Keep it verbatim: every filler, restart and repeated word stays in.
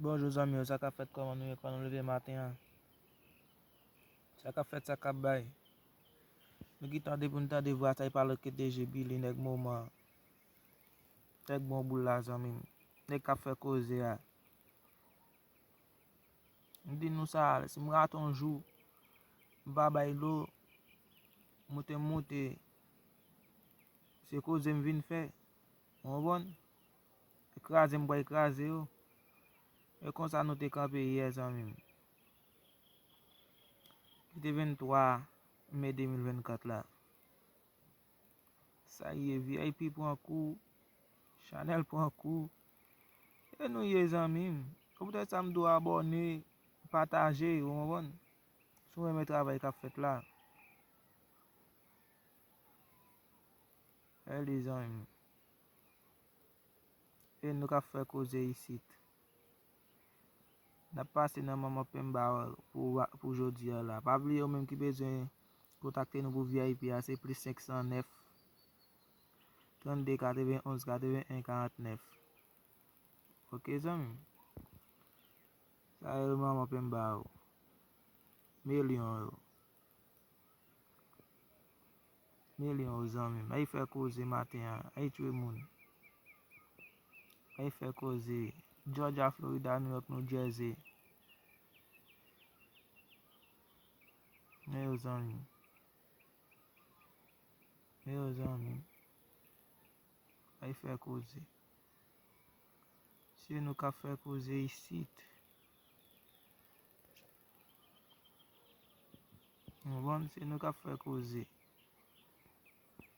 Bonjou zanmi yo, sa k ap fèt, kòman nou ye, kòman nou leve maten an? Sa k ap fèt, sa k ap bay? Nou ki tande pou n tande vwa sa, e pa lòt ke D J Billy, nèg moman. Nèg bon boul la, zanmi m. Nèg k ap fè koze a. M di nou sa, si m rate yon jou, m pa bay lo, moute m moute, se koze m vin fè. Ou konprann? E kraze m pral kraze yo. E konsa nou te kanpe yè, zanmi m. Ki te venntwa me de mil vennkat la. Sa ye, V I P pran kou, Chanèl pran kou. E nou ye, zanmi m. Se poutèt sa m di w abòne, pataje, ou konprann? Si w renmen travay k ap fèt la. E li, zanmi m. E nou k ap fè koze isit. N ap pase nan Manman Penba pou, pou jodi a la. Pa bliye, ou menm ki bezwen kontakte nou pou V I P a, se plis senk san nèf, trannde, katrevenn onz, katrevenn en, karannèf. Oke, zanmi m? Sa yo, Manman Penba yo. Milyon yo. Milyon yo, zanmi m. Ay fè koze maten an. Ay tchwe moun. Ay fè koze. Georgia, Florida, New York, New Jersey. Men yo, zanmi m. Men yo, zanmi m. Ay fè koze. Se nou k ap fè koze isit. Ou konprann? Se nou k ap fè koze.